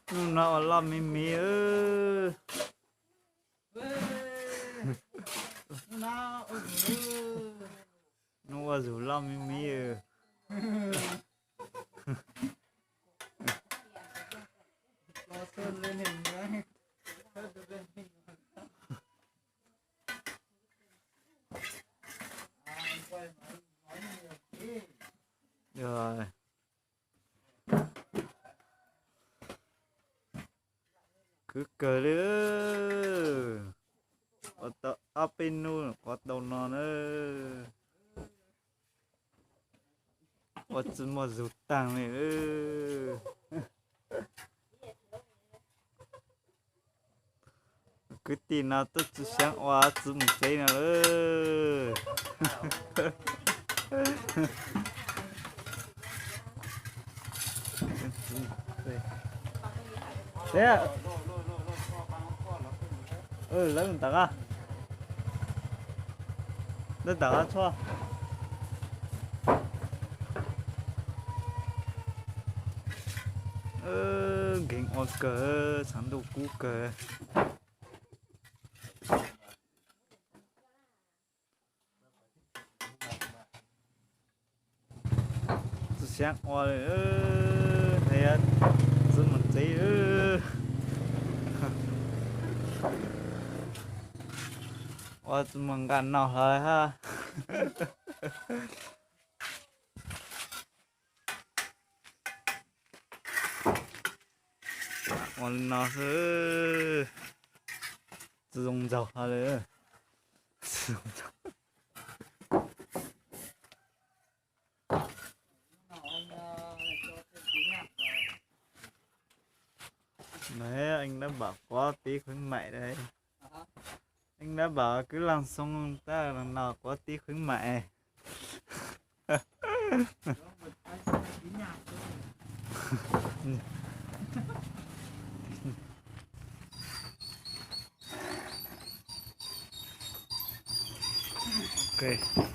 Hnub no ua loj me me. Hnub ua zug loj me me. Yog, khwv kawg li. Ua tau ob peb hnub quav tau no na. Ua tsis muaj zug taag li. Kwv tij no tuaj tsis xyaav ua txiv mus tsev no lawm. Lawv tom qab, lawv tom qab tshuaj. Nkeeg ua kawg, tshav ntuj kub kawg. Tsis xyaav ua li, txiv mus tsev. Ua tsis muaj nqaij noj hlo hab. Ua li no xwb, tsis zoo nraug hlo li. Này, anh đã bảo có tí khuyến mại đây. Anh đã bảo cứ lăn sông ta lần nào có tí khuyến mại. Ok.